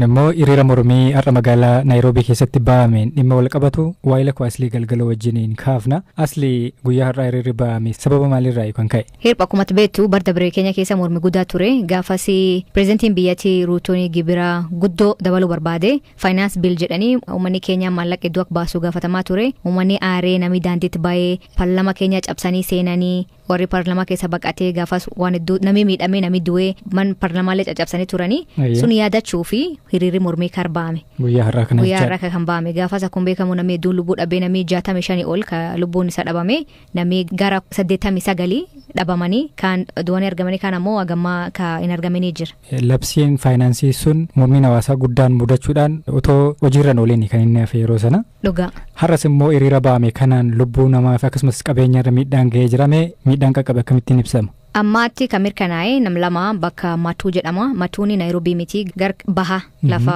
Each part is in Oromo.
Immoo hiriira mormii har'a magaalaa Naayiroobii keessatti ba'ameen dhimma wal qabatu waa'ila koo Aslii Galgaloo wajjiniin kaafna. Aslii, guyyaa har'aa hiriirri ba'ame sababa maalirraa kan ka'e? Hirpha, akkuma beektu bara dabree keenya keessa mormi guddaa ture. Gaafas pireezidantiin biyyattii Ruutoon gibira guddoo dabaluu barbaade, finance bill jedhanii, uummanni keenya maallaqa hedduu akka baasuu gaafatamaa ture. Uummanni aaree namni daandiitti ba'ee paarlaamaa keenya cabsanii seenanii, warri paarlaamaa keessa baqatee, gaafas waan hedduu namni miidhamee, namni du'ee, man paarlaamaallee caccabsanii turanii, sun yaadachuu fi hiriirri mormii kar ba'ame. Guyyaa har'aa kana. Guyyaa har'aa kan ba'ame. Gaafas akkuma beekamu namni hedduun lubbuu dhabee, namni 65 ol ka lubbuun isaa dhabame, namni gara 89 dhabamanii, kaan du'anii argamanii, kaan ammoo hagammaa ka hin argaminii jira. Labsiin faayinaansii sun mormiin hawaasaa guddaan mudachuudhaan otoo hojiirra ooliin kan inni hafe yeroo sana. Dhugaa. Har'as immoo hiriira ba'ame kanaan lubbuu namaa fi akkasumas qabeenya irra miidhaan ga'ee jirame, miidhaan qaqqabe akkamittiin ibsama? Ammaatti kan mirkanaa'e nam lama bakka Matuu jedhama. Matuun Naayiroobii miti, gar baha lafa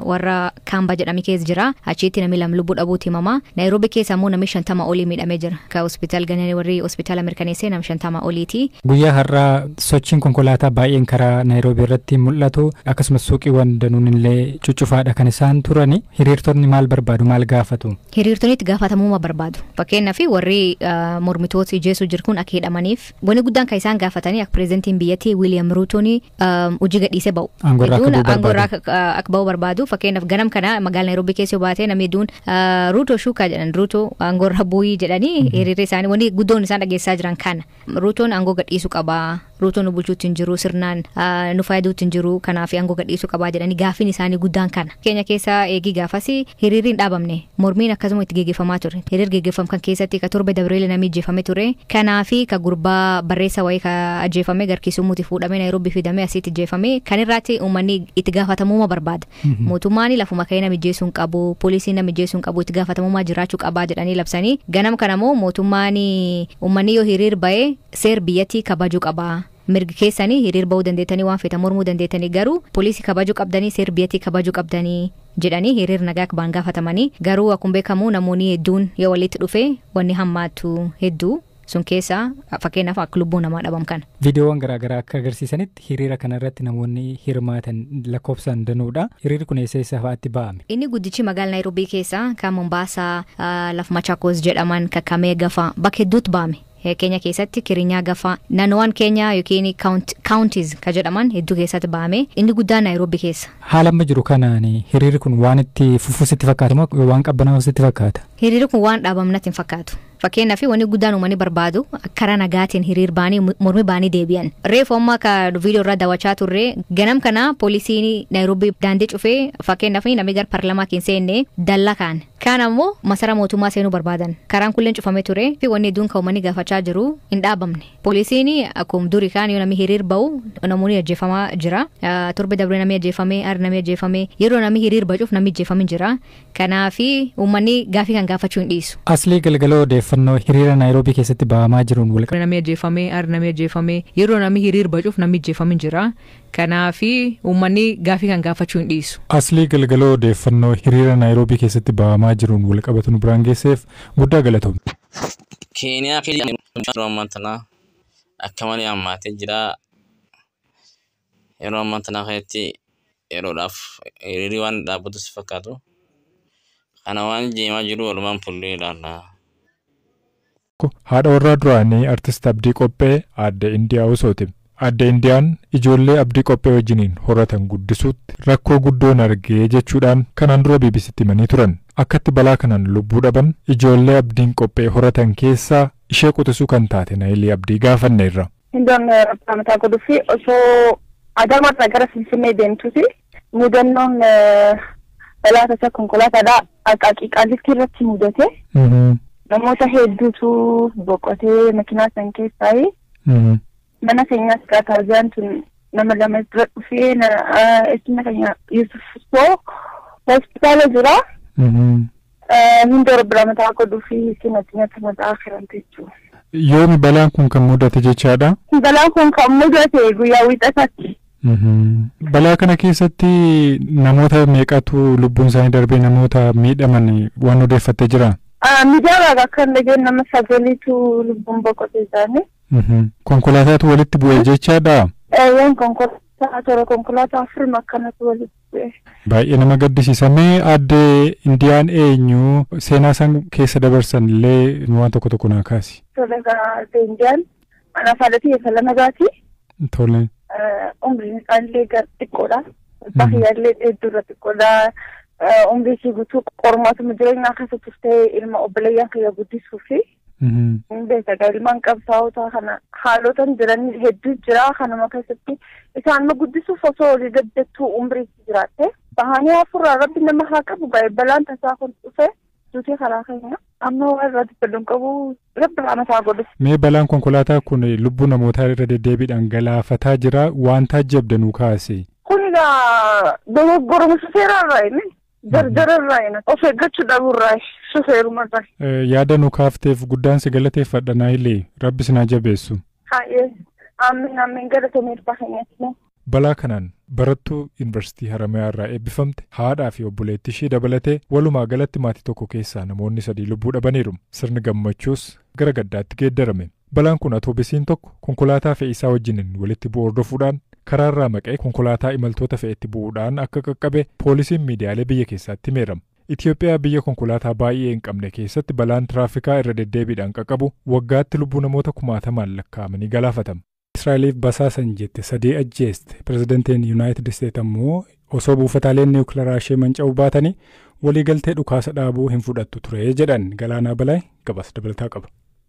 warra Kaamba jedhame keessa jira. Achitti namni lama lubbuu dhabuuti himama. Naayiroobii keessa immoo namni 50 olii miidhamee jira. Ka hospitaal gananii warri hospitaala mirkaneessee nam 50 oliiti. Guyyaa har'aa sochiin konkolaataa baay'een karaa Naayiroobii irratti mul'atu, akkasumas suuqiiwwan danuun illee cuccufaadha kan isaan turani. Hiriirtonni maal barbaadu, maal gaafatu? Hiriirtonni itti gaafatamummaa barbaadu. Fakkeenyaaf warri mormitoota ijjeesuu jiru kun akka hidhamaniif, wanni guddaan kan isaan gaafatanii akka pireezidantiin biyyattii Wiiliyaam Ruutoon hojii gadhiisee ba'u. Aangoorraa akka ba'u barbaadu. Fakkeenyaaf ganam kana magaalaa Naayiroobii keessa yoo baate, namni hedduun "Ruutoo shuukaa" jedhan, "Ruutoo aangoorraa bu'ii" jedhanii hiriirri isaanii wanni guddoon isaan dhageessaa jiran kana. Ruutoon aangoo gadhiisuu qabaa. Ruutoon nu bulchuutti hin jiru, sirnaan nu fayyaduutti hin jiru, kanaaf aangoo gadhiisuu qabaa jedhanii gaafiin isaanii guddaan kana. Keenya keessa eegii gaafas hiriirri hin dhaabamne, mormiin akkasuma itti geggeeffamaa ture. Hiriir geggeeffamu kan keessatti ka torba dabreele namni ajjeefame ture. Kanaafi ka gurbaa barreessa wayii ka ajjeefame garkiisummuuti fuudhamee Naayiroobii fidamee asitti ajjeefame, kan irraatti uummanni itti gaafatamummaa barbaada. Mootummaan lafuma ka'ee nama ajjeesuu hin qabu, poolisiin nama ajjeesuu hin qabu, itti gaafatamummaa jiraachuu qabaa jedhanii labsanii. Ganam kanammoo mootummaan uummanni yoo hiriir ba'ee seer biyyattii kabajuu qabaa. Mirgi keessanii hiriir ba'uu dandeettanii, waan feetan mormuu dandeettanii, garuu poolisii kabajuu qabdanii, seer biyyattii kabajuu qabdanii jedhanii hiriir nagaa ba'an gaafatamanii. Garuu akkuma beekamu namoonni hedduun yoo walitti dhufe wanni hammaatu hedduu, sun keessa fakkeenyaaf akka lubbuu namaa dhabam kana. Viidiyoowwan garaagaraa akka agarsiisanitti hiriira kanarratti namoonni hirmaatan lakkoofsaan danuudha. Hiriirri kun eessa eessa fa'aatti ba'ame? Inni guddichi magaalaa Naayiroobii keessa, kan Mombaasaa, lafa Machaakos jedhaman, Kakamega fa'a bakka hedduutti ba'ame. Keenya keessatti Kirinyaa gafa, naannoowwan keenya yookiin counties ka jedhaman hedduu keessatti ba'ame, inni guddaan Naayiroobii keessa. Haala amma jiru kanaan hiriirri kun waan itti fufuu sitti fakkaata moo waan qabbanaa'u sitti fakkaata? Hiriirri kun waan dhaabamnatti hin fakkaatu. Fakkeenyaaf wanni guddaan uummanni barbaadu karaa nagaatiin hiriir ba'anii mormi ba'anii deebi'an. Reefu amma ka viidiyoo irraa daawwachaa turre, ganam kana poolisiin Naayiroobii daandii cufee, fakkeenyaaf namni gara paarlaamaa keessa seenne dallaa kaan. Kaan ammoo masara mootummaa seenuu barbaadan. Karaan kulleen cufamee ture fi wanni hedduun kan uummanni gaafachaa jiru hin dhaabamne. Poolisiin akkuma durii kaan yoo namni hiriir ba'u namoonni ajjeefamaa jira. Torbe dabree namni ajjeefame, har'a namni ajjeefame, yeroo namni hiriir bacuuf namni ajjeefamee jira. Kanaafi uummanni gaafii kan gaafachuu hin dhiisu. Aslii Galgaloo, odeeffannoo hiriira Naayiroobii keessatti ba'amaa jiruun wal Namni ajjeefame, har'a namni ajjeefame, yeroo namni hiriir bacuuf namni ajjeefamee jira. Kanaafi uummanni gaafii kan gaafachuu hin dhiisu. Aslii Galgaloo, odeeffannoo hiriira Naayiroobii keessatti ba'amaa jiruun wal qabatu nu biraan geesseef guddaa galatoomne. Keeniyaa keessa yeroo ammaa tana akka malee hammaatee jira. Yeroo ammaa tana keessatti yeroodhaaf hiriirri waan dhaabbatu si fakkaatu. Kana waan deemaa jiru walumaan fuullee ilaalla. Haadha warraa duraanii artist Abdii Qophee aadde Indiyaa Usooti. Aadde Indiyaan ijoollee Abdii Qophee wajjiniin horatan guddisuutti rakkoo guddoon argee jechuudhaan kanaan dura BBCtti himanii turan. Akkatti balaa kanaan lubbuu dhaban ijoollee Abdiin Qophee horatan keessaa ishee quxisuu kan taate Naayilii Abdii gaafanneerra. Hindoon rabbaa mataa godhuu fi osoo Adaamaarraa gara Finfinnee deemtuuti mudannoon balaa tasaa konkolaataadhaa Aqaaqii Qaallittii irratti mudate. Namoota hedduutu boqotee makiinaa san keessaa. Mana keenyaas taaziyaan tun nama lama dura dhufee, isuma keenya Yusuf Soo hospitaala jira. Hindoo rabbaa mataa godhuu fi isin addunyaatti mataa akirantu jechuudha. Yoomi balaan kun kan mudate jechaadha? Balaan kun kan mudate guyyaa Wiixataatti. Balaa kana keessatti namoota meeqatu lubbuun isaanii darbee, namoota miidhaman waan odeeffattee jira? Miidiyaa akka hin dhageenye, nama sagaliitu lubbuun boqotee isaanii. Konkolaataatu walitti bu'e jechaadha? Eeyyeen, konkolaataa. Sa'a 7 konkolaataa 4 akkanatti walitti bu'e. Baay'ee nama gaddisiisa. Mee aadde Indiyaan eenyu seenaa isaan keessa dabarsan illee waan tokko tokko naa kaasi. Tole aadde Indiyaan anaaf haadha tiyya Salamagaati. Tole. Umriin isaallee gar xiqqoodha. Abbaa kiyyaallee hedduurra xiqqoodha. Umrii ishee guutuu qormaatuma jireenyaa keessa turtee ilma obboleeyyan kiyya guddisuu fi beekaa ilmaan qabsaa'ota kana haalotan jiran hedduu jira kanuma keessatti isaan guddisuuf osoo olii gaddattuu umrii jiraatte. Bahanii hafuurraa rabbi nama haa qabu balaan tasaa kun dhufe duutee karaa keenya amma waan irraa dubbadhu hin qabu rabbi mataa godhu. Mee balaan konkolaataa kun lubbuu namootaa irra deddeebiidhaan galaafataa jira waan taajjabdanuu kaase. Kun egaa dogoggoruma shufeerarraa inni jarjararraa inni of eeggachuu dhabuurraa shufeerumarraa. Yaada nu kaafteef guddaan si galateeffadha Naayilee rabbi si naa jabeessu. Haayee amiin amiin galatoomee keenyatti. Balaa kanaan barattuu yuunivarsiitii Haramayaa irraa eebbifamte haadhaa fi obboleettii ishee dabalatee walumaa galatti maatii tokko keessaa namoonni 3 lubbuu dhabaniiru. Sirni gammachuus gara gaddaatti geeddarame. Balaan kun atoobisiin tokko konkolaataa fe'iisaa wajjiniin walitti bu'u hordofuudhaan karaarraa maqee konkolaataa imaltoota fe'etti bu'uudhaan akka qaqqabe poolisiin miidiyaalee biyya keessaatti himeera. Itoophiyaa biyya konkolaataa baay'ee hin qabne keessatti balaan tiraafikaa irra deddeebiidhaan qaqqabu waggaatti lubbuu namoota kumaatamaan lakkaa'amanii galaafatama. Israa'eliif basaasan jette 3 ajjeeste. Pirezidantiin Yuunaayitid Isteet ammoo osoo buufataaleen niwukilaraa ishee manca'uu baatanii waliigaltee dhukaasa dhaabuu hin fudhattu ture jedhan. Galaanaa Balaay gabaasa dabalataa qaba.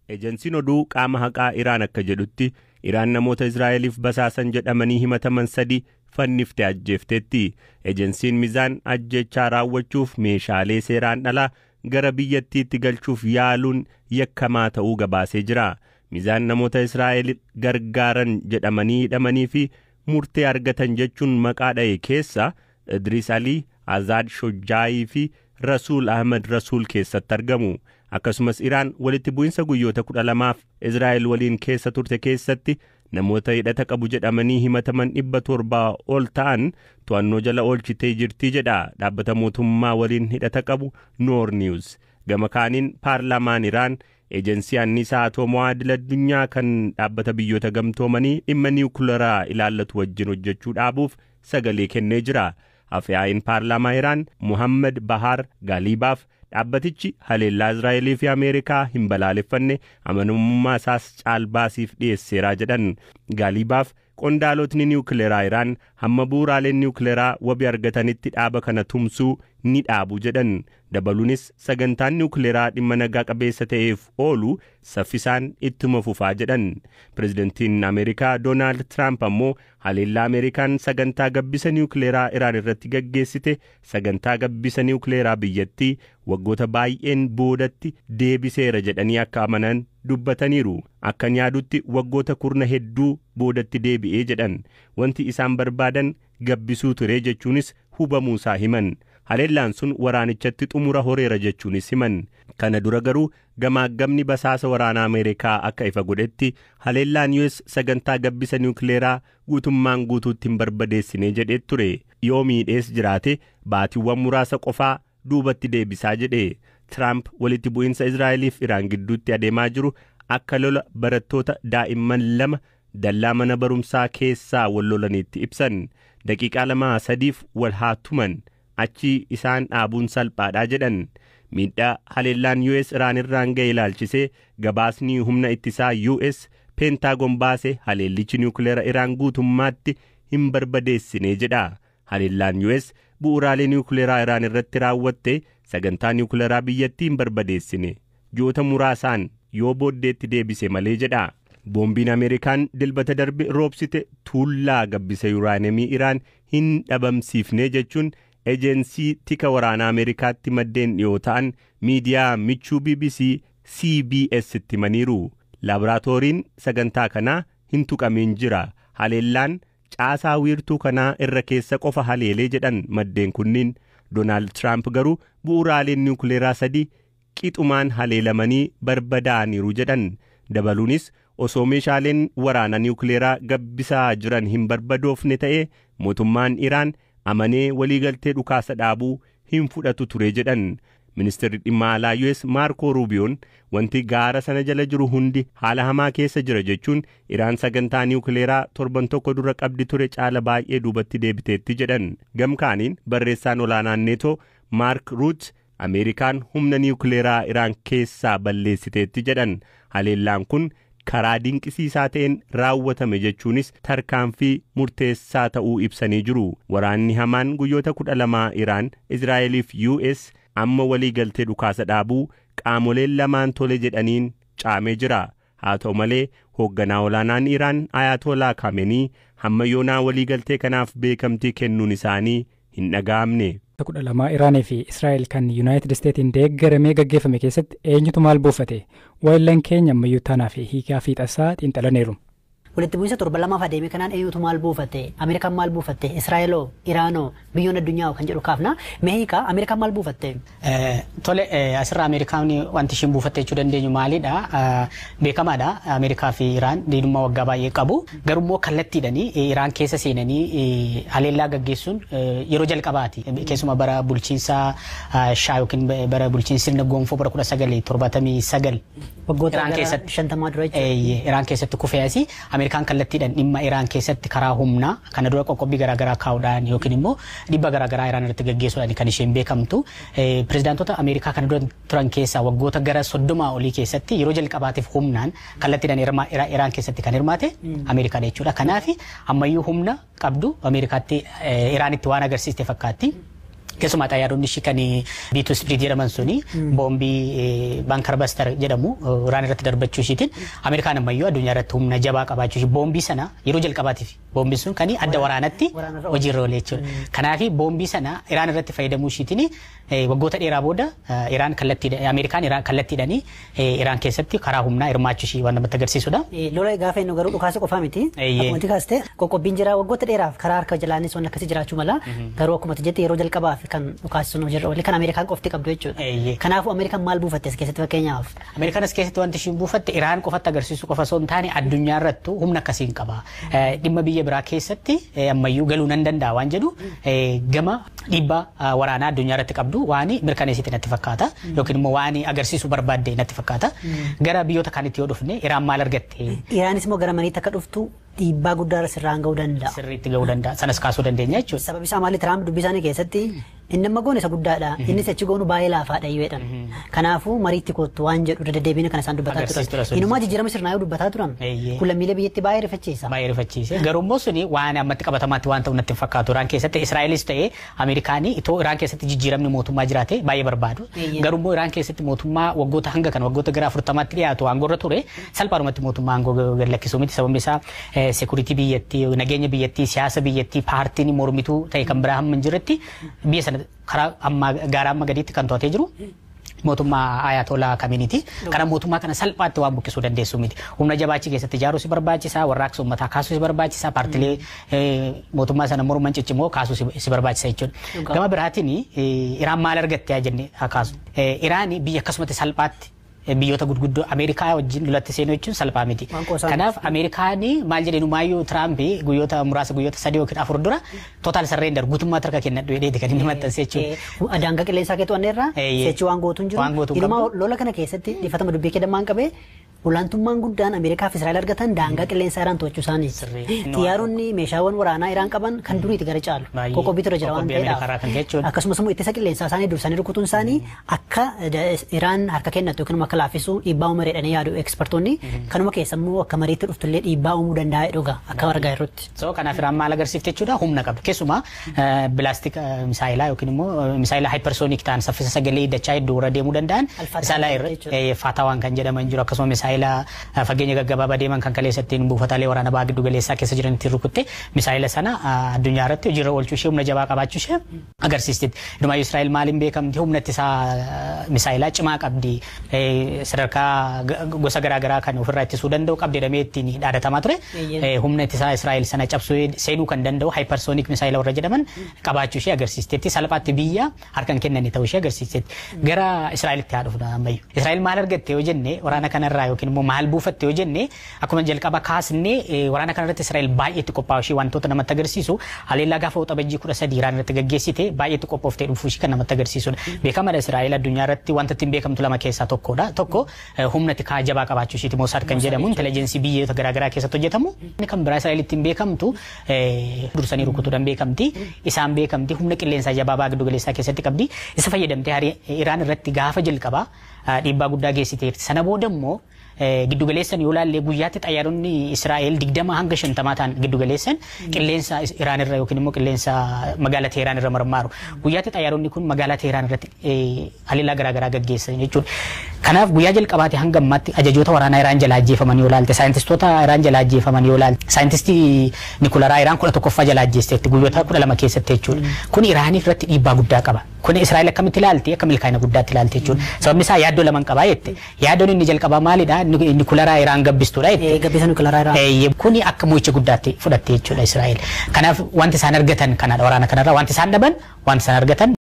Ejensiin oduu qaama haqaa Iraan akka jedhutti Iraan namoota Israa'eliif basaasan jedhamanii himataman 3 fanniftee ajjeefteetti. Ejensiin Mizaan ajjechaa raawwachuuf meeshaalee seeraan alaa gara biyyattiitti galchuuf yaaluun yakkamaa ta'uu gabaasee jira. Mizaan namoota Israa'el gargaaran jedhamanii hidhamanii fi murtee argatan jechuun maqaa dha'e keessa Idris Ali, Azad Shojjaayii fi Rasuul Ahmed Rasuul keessatti argamu. Akkasumas Iraan walitti bu'insa guyyoota 12 Israa'el waliin keessa turte keessatti namoota hidhata qabu jedhamanii himataman 700 ol ta'an to'annoo jala oolchitee jirti jedha dhaabbata mootummaa waliin hidhata qabu Noor News. Gama kaaniin paarlaamaan Iraan ejensii anniisaa atoomaa idil addunyaa kan dhaabbata biyyoota gamtoomanii dhimma niwukilaraa ilaallatu wajjin hojjechuu dhaabuuf sagalee kennee jira. Afyaa'iin paarlaamaa Iraan Muhammad Bahar Gaalibaaf dhaabbatichi haleellaa Israa'elii fi Ameerikaa hin balaaleffanne amanamummaa isaas caalbaasiif dhiyeesseera jedhan. Gaalibaaf qondaalotni niwukileeraa Iraan hamma bu'uuraaleen niwukileeraa wabii argatanitti dhaaba kana tumsuu ni dhaabu jedhan. Dabaluunis sagantaan niwukileeraa dhimma nagaa qabeessa ta'eef oolu saffisaan ittuma fufaa jedhan. Pirezidantiin Ameerikaa Doonaald Tiraamp ammoo haleellaa Ameerikaan sagantaa gabbisa niwukileeraa Iraan irratti gaggeessite sagantaa gabbisa niwukileeraa biyyattii waggoota baay'een boodatti deebiseera jedhanii akka amanan dubbataniiru. Akkan yaadutti waggoota kurna hedduu boodatti deebi'ee jedhan. Wanti isaan barbaadan gabbisuu ture jechuunis hubamuusaa himan. Haleellaan sun waraanichatti xumura horeera jechuunis himan. Kana dura garuu gamaagamni basaasa waraanaa Ameerikaa akka ifa godhetti haleellaan US sagantaa gabbisa niwukileeraa guutummaan guutuutti hin barbadeessine jedhee ture. Yoo miidhees jiraate baatiiwwan muraasa qofaa duubatti deebisaa jedhe. Tiraamp walitti bu'insa Israa'eliif Iraan gidduutti adeemaa jiru akka lola barattoota daa'imman 2 dallaa mana barumsaa keessaa wal lolaniitti ibsan. Daqiiqaa 2-3 wal haa tuman achi isaan dhaabuun salphaadhaa jedhan. Miidhaa haleellaan US Iraan irraan ga'e ilaalchisee gabaasni humna ittisaa US Peentaagoon baase haleellichi niwukileera Iraan guutummaatti hin barbadeessine jedha. Haleellaan US bu'uuraalee niwukileeraa Iraan irratti raawwatte sagantaa niwukileeraa biyyattii hin barbadeessine. Ji'oota muraasaan yoo booddeetti deebise malee jedha. Boombiin Ameerikaan dilbata darbe roobsite tuullaa gabbisa yuuraanemii Iraan hin dhabamsiifne jechuun ejensii tika waraanaa Ameerikaatti maddeen dhiyoo ta'an miidiyaa michuu BBC CBS itti himaniiru. Laaboraatooriin sagantaa kanaa hin tuqamiin jira. Haleellaan caasaa wiirtuu kanaa irra keessa qofa haleelee jedhan maddeen kunniin. Doonaald Tiraamp garuu bu'uuraaleen niwukileeraa 3 qixumaan haleelamanii barbadaa'aniiru jedhan. Dabaluunis osoo meeshaaleen waraana niwukileeraa gabbisaa jiran hin barbadoofne ta'e mootummaan Iraan amanee waliigaltee dhukaasa dhaabuu hin fudhatu ture jedhan. Ministeerri dhimma alaa US Maarkoo Ruubiyoon wanti gaara sana jala jiru hundi haala hamaa keessa jira jechuun Iraan sagantaa niwukileeraa torban tokko dura qabdi ture caala baay'ee duubatti deebiteetti jedhan. Gamkaaniin barreessaan olaanaan Neetoo Maark Ruut Ameerikaan humna niwukileeraa Iraan keessaa balleessiteetti jedhan. Haleellaan kun karaa dinqisiisaa ta'een raawwatame jechuunis tarkaanfii murteessaa ta'uu ibsanii jiru. Waraanni hamaan guyyoota 12 Iraan, Israa'eliif US amma walii galtee dhukaasa dhaabuu qaamoleen lamaan tole jedhaniin caamee jira. Haa ta'u malee hoogganaa olaanaan Iraan Ayatollah Khamenei hamma yoonaa walii galtee kanaaf beekamtii kennuun isaanii hin dhaga'amne. 12 Iraanii fi Israa'el kan Yuunaayitid Isteetiin deeggaramee gaggeeffame keessatti eenyutu maal buufate? Waayillan keenya ammayyuu tanaa fi hiikaa fiixasaa xiinxalaniiru. Walitti bu'iinsa torba lamaaf adeeme kanaan eenyutu maal buufate? Ameerikaan maal buufatte? Israa'eloo, Iraanoo, biyyoonni addunyaa kan jedhu kaafna. Mee hiikaa Ameerikaan maal buufatte? Tole, asirraa Ameerikaan wanti ishiin buufatte jechuu dandeenyu maalidha? Beekamaadha. Ameerikaa fi Iraan diinummaa waggaa baay'ee qabu. Garuu kallattiidhanii Iraan keessa seenanii haleellaa gaggeessuun yeroo jalqabaati. Keessumaa bara bulchiinsa Shaa yookiin bara bulchiinsa sirna gonfoo bara 1979 Waggoota Iraan keessatti 50 dura jechuudha. Iraan keessatti kufee asii Ameerikaan kallattiidhaan dhimma Iraan keessatti karaa humnaa kana dura qoqqobbii garaagaraa kaa'uudhaan yookiin immoo dhibba garaagaraa Iraan irratti gaggeessuudhaan kan isheen beekamtu. Pirezidaantota Ameerikaa kana dura turan keessaa waggoota gara 30 olii keessatti yeroo jalqabaatiif humnaan kallattiidhaan Iraan keessatti kan hirmaate Ameerikaadha jechuudha. Kanaaf ammayyuu humna qabdu Ameerikaatti Iraanitti waan agarsiiste fakkaatti. Keessumaa xayyaaronni ishii kan B2 Spirit jedhaman suni boombii Bunker Buster jedhamu Iraan irratti darbachuu ishiitiin Ameerikaan ammayyuu addunyaa irratti humna jabaa qabaachuu ishii boombii sana yeroo jalqabaatiif boombiin sun kan adda waraanatti hojiirra oole jechuudha. Kanaaf boombii sana Iraan irratti fayyadamuu ishiitiin waggoota dheeraa booda Iraan kallattii Ameerikaan Iraan kallattiidhanii Iraan keessatti karaa humnaa hirmaachuu ishii waan namatti agarsiisudha. Lola gaafa inni garuu dhukaasa qofaa miti. Akkuma kaaste qoqqobbiin jira waggoota dheeraaf karaa harka jalaanis waan akkasii jiraachuu mala. Garuu akkuma jette yeroo jalqabaaf kan dhukaasisuun hojiirra oole kan Ameerikaan qofti qabdu jechuudha. Kanaafuu Ameerikaan maal buufatte as keessatti fakkeenyaaf? Ameerikaan as keessatti wanti ishiin buufatte Iraan qofatti agarsiisuu qofa osoo hin taane addunyaa irrattu humna akkasii hin qaba. Dhimma biyya biraa keessatti ammayyuu galuu nan danda'a waan jedhu gama dhiibbaa waraanaa addunyaa irratti qabdu waan mirkaneessite natti fakkaata yookiin immoo waan agarsiisuu barbaadde natti fakkaata. Gara biyyoota kaanitti yoo dhufne Iraan maal argatte? Iraanis immoo gara mariitti akka dhuftu dhiibbaa guddaa sirraan ga'uu danda'a. Sirriitti ga'uu danda'a. Sanas kaasuu dandeenya jechuudha. Sababi isaa maali Tiraamp dubbii isaanii keessatti inni amma goone isa guddaadha. Innis achi goonu baay'ee laafaadha yoo jedhan. Kanaafuu mariitti kottu waan jedhu deddeebiin kan isaan dubbataa turan. Inumaa jijjiirama sirnaa yoo dubbataa turan. Kun lammiilee biyyatti baay'ee rifachiisa. Baay'ee rifachiise. Garuu immoo suni waan ammatti qabatamaatti waan ta'u natti hin fakkaatu. Iraan keessatti Israa'elis ta'ee Ameerikaanii itoo Iraan keessatti jijjiiramni mootummaa jiraate baay'ee barbaadu. Garuu immoo Iraan keessatti mootummaa waggoota hanga kana waggoota gara 40tti dhiyaatu aangoorra ture salphaadhumatti mootummaa aangoo gad lakkisuu miti. Sababni isaa security biyyattii, nageenya biyyattii, siyaasa biyyattii, paartiin mormituu ta'e kan biraa hamma hin jirretti biyya sana karaa amma gaara amma gadiitti kan to'atee jiru mootummaa Ayatollah Khameneiti. Kana mootummaa kana salphaatti waan buqqisuu dandeessu miti. Humna jabaachi keessatti ijaaruu si barbaachisa, warraaqsa uummataa kaasuu si barbaachisa, paartilee mootummaa sana morman ciccimoo kaasuu si barbaachisa jechuudha. Gama biraatiin Iraan maal argatte haa jennee haa kaasu. Iraan biyya akkasumatti salphaatti biyyoota gurguddoo Ameerikaa wajjin lolatti seenuu jechuun salphaa miti. Kanaaf Ameerikaan maal jedheen maayyuu Tiraamp guyyoota muraasa guyyoota 3 yookiin 4 dura total surrender guutummaa harka kennadhu jedheeti kan inni maxxanse jechuudha. Daangaa qilleensaa kee to'anneerra sechi waan gootu hin jiru. Inumaa lola kana keessatti dhiifatama dubbii kee dammaan qabee olaantummaan guddaan Ameerikaa fi Israa'el argatan daangaa qilleensaa Iraan to'achuu isaaniiti. Xiyyaaronni meeshaawwan waraanaa Iraan qaban kan duriiti gara caalu. Qoqqobbii ture jira waan ta'eedhaaf. Akkasumas immoo ittisa qilleensaa isaanii dursanii rukutuun isaanii akka Iraan harka kennatu yookiin akka laaffisu dhiibbaa uuma jedhanii yaadu ekspertoonni. Kanuma keessa immoo akka mariitti dhuftullee dhiibbaa uumuu danda'a dhuga akka argaa jirrutti. So kanaaf Iraan maal agarsiifte jechuudha humna qabdi. Keessumaa bilaastik misaayilaa yookiin immoo misaayilaa hypersonic ta'an saffisa sagalee dachaa hedduu irra deemuu danda'an misaayilaa Faatawaan kan jedhaman jiru akkasuma misaayila fageenya gaggabaabaa deeman kan kaleessattiin buufataalee waraana baha giddu galeessaa keessa jiran ittiin rukutte misaayila sana addunyaa irratti hojiirra oolchuu ishee humna jabaa qabaachuu ishee agarsiistetti. Inumaayyuu Israa'el maaliin beekamti humna ittisaa misaayilaa cimaa qabdi sadarkaa gosa garaagaraa kan ofirraa ittisuu danda'u qabdi jedhamee ittiin dhaadatamaa ture. Humna ittisaa Israa'el sana cabsuu seenuu kan danda'u hypersonic misaayila warra jedhaman qabaachuu ishee agarsiistetti. Salphaatti biyya harka hin kennanne ta'uu ishee agarsiistetti. Gara Israa'elitti haa dhufnu ammayyuu. Israa'el maal argatte yoo jenne waraana kanarraa yookiin immoo maal buufatte yoo jenne, akkuma jalqaba kaasnee waraana kanarratti Israa'el baay'eetti qophaa'u ishee wantoota namatti agarsiisu haleellaa gaafa Waxabajjii 13 Iraan irratti gaggeessite baay'eetti qophooftee dhufuu ishee kan namatti agarsiisudha. Beekamaadha, Israa'el addunyaa irratti wanta ittiin beekamtu lama keessaa tokkodha. Tokko humna tikaa jabaa qabaachuu isheeti, Mossad kan jedhamu intelligence biyyoota garaagaraa keessatti hojjetamu. Inni kan biraa Israa'el ittiin beekamtu dursanii rukutuudhaan beekamti. Isaan beekamti, humna qilleensaa jabaa baha giddu galeessaa keessatti qabdi. Isa fayyadamtee Iraan irratti gaafa jalqabaa dhiibbaa guddaa geessiteerti. Sana booda immoo giddu galeessan yoo laallee guyyaatti xayyaaronni Israa'el 20 hanga 50 ta'an giddu galeessan qilleensa Iraan irra yookiin immoo qilleensa magaalaa Teheraan irra marmaaru. Guyyaatti xayyaaronni kun magaalaa Teheraan irratti haleellaa garaagaraa gaggeessan jechuudha. Kanaaf guyyaa jalqabaati hanga ammaatti ajajoota waraanaa Iraan jalaa ajjeefaman yoo laalte, saayintistoota Iraan jalaa ajjeefaman yoo laalte, saayintistii Nikularaa Iraan 11ffaa jalaa ajjeesteetti guyyoota 12 keessatti jechuudha. Kun Iraaniif irratti dhiibbaa guddaa qaba. Kun Israa'el akkamitti ilaalti? Akka milkaa'ina guddaatti ilaalti jechuudha. Sababni isaa yaaddoo lama qabaa jette. Yaaddoon inni jalqabaa maalidha? Nikularaa Iraan gabbistuudha jette. Gabbisa nikularaa Iraan. Kuni akka mo'icha guddaatti fudhatte jechuudha Israa'el. Kanaaf wanti isaan argatan kanadha waraana kanarraa, wanti isaan dhaban, wanti isaan argatan.